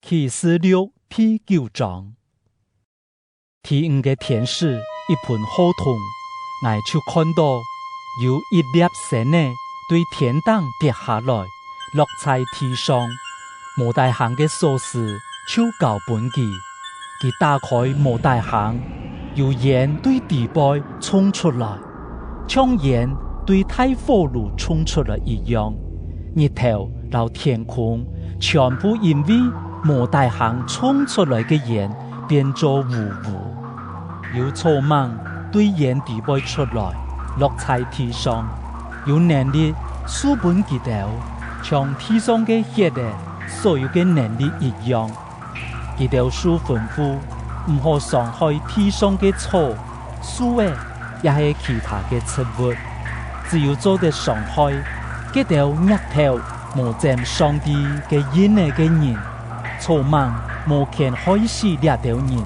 啟示錄第九章，第五个天使一噴火筒，𠊎就看到有一粒星仔對天頂跌下來，落在地上。無大箱个鎖匙就交分佢，佢打開無大箱，有煙對地背衝出來，像煙對大火爐衝出來一樣。日頭摎天空全部因為無大箱衝出來个煙變做烏烏。有草蠓對煙底背出來，落在地上，有能力賜分佢兜，像地上个血个所有个能力一樣。佢兜受吩咐，毋好傷害地上个草、樹仔，抑係其他个植物，只有做得傷害佢兜額頭無沾上帝个印个人。草蠓無權害死這兜人，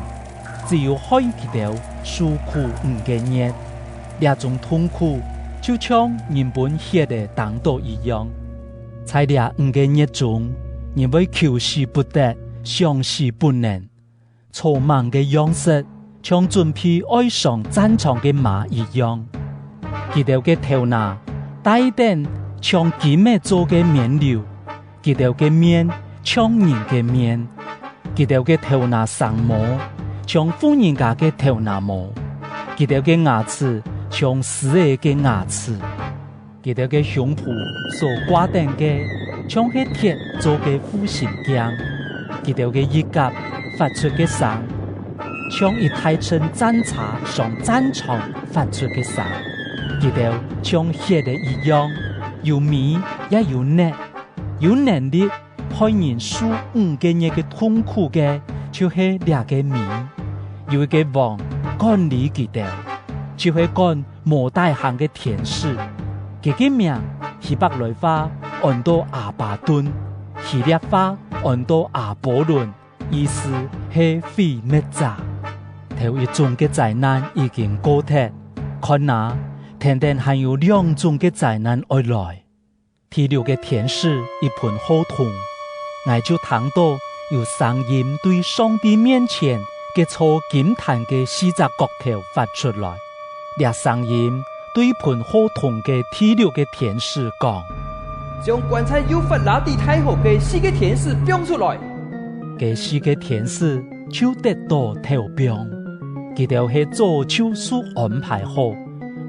只有害佢兜受苦五个月，這種痛苦就像人分血个當到一樣。在這五个月中，人會求死不得，想死不能。草蠓个樣式像準備愛上戰場个馬一樣，佢兜个頭腦戴頂像金仔做个冕旒，佢兜个面像人个面，佢兜个頭腦生毛，像婦人家个頭腦毛，佢兜个牙齒像獅仔个牙齒，佢兜个胸脯所掛頂个像係鐵做个護心鏡，佢兜个翼甲發出个聲，像一大群戰車上戰場發出个聲，佢兜像血个一樣，有味也有肉，有能力害人受五个月个痛苦个，就係這个味。有一个王管理佢兜，就係管無大箱个天使，佢个名希伯來話按做亞巴頓，希臘話按做亞波崙，意思係毀滅者。頭一種个災難已經過脫，看哪，天頂還有兩種个災難愛來。第六个天使一噴火筒，𠊎就聽到有聲音對上帝面前个座金壇个四隻角頭發出來。這聲音對噴火筒个第六个天使講：將關在幼發拉底大河个四个天使放出來。這四个天使就得到頭柄，佢兜係早就受安排好，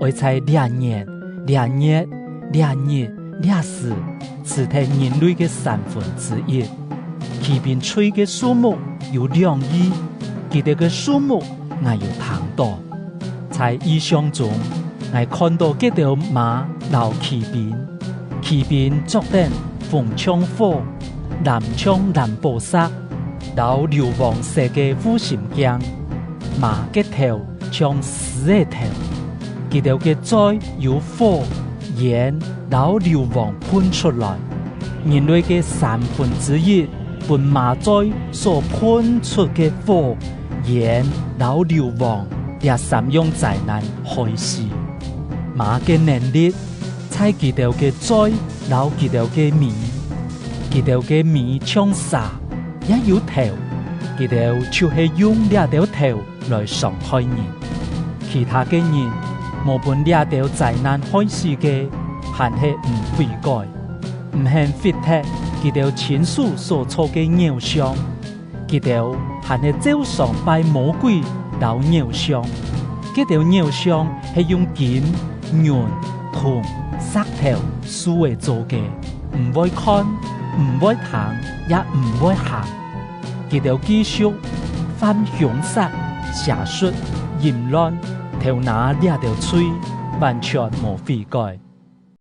愛在兩年、兩月、兩日、兩時，吃脫人類个三分之一。騎兵隊个數目有2億，佢兜个數目𠊎有聽到。在異象中，𠊎看到這兜馬摎騎兵，騎兵著頂紅像火，藍像藍寶石，摎硫磺色个護心鏡。馬个頭像獅个頭，佢兜个嘴有火、煙、摎硫磺噴出來。人類个三分之一分馬嘴所噴出个火、煙、摎硫磺，這三樣災難害死。馬个能力在佢兜个嘴摎佢兜个尾，佢兜个尾像蛇，也有頭，佢兜就係用這條頭來傷害人。其他个人無分這條災難害死个，還係毋悔改，毋肯廢脫佢兜親手所造个偶像，佢兜還係照常拜魔鬼摎偶像，這條偶像係用金、銀、銅、石頭、樹仔做个，毋會看，毋會聽，也毋會行。佢兜繼續犯兇殺、邪術、淫亂、偷拿掠條罪，完全無悔改。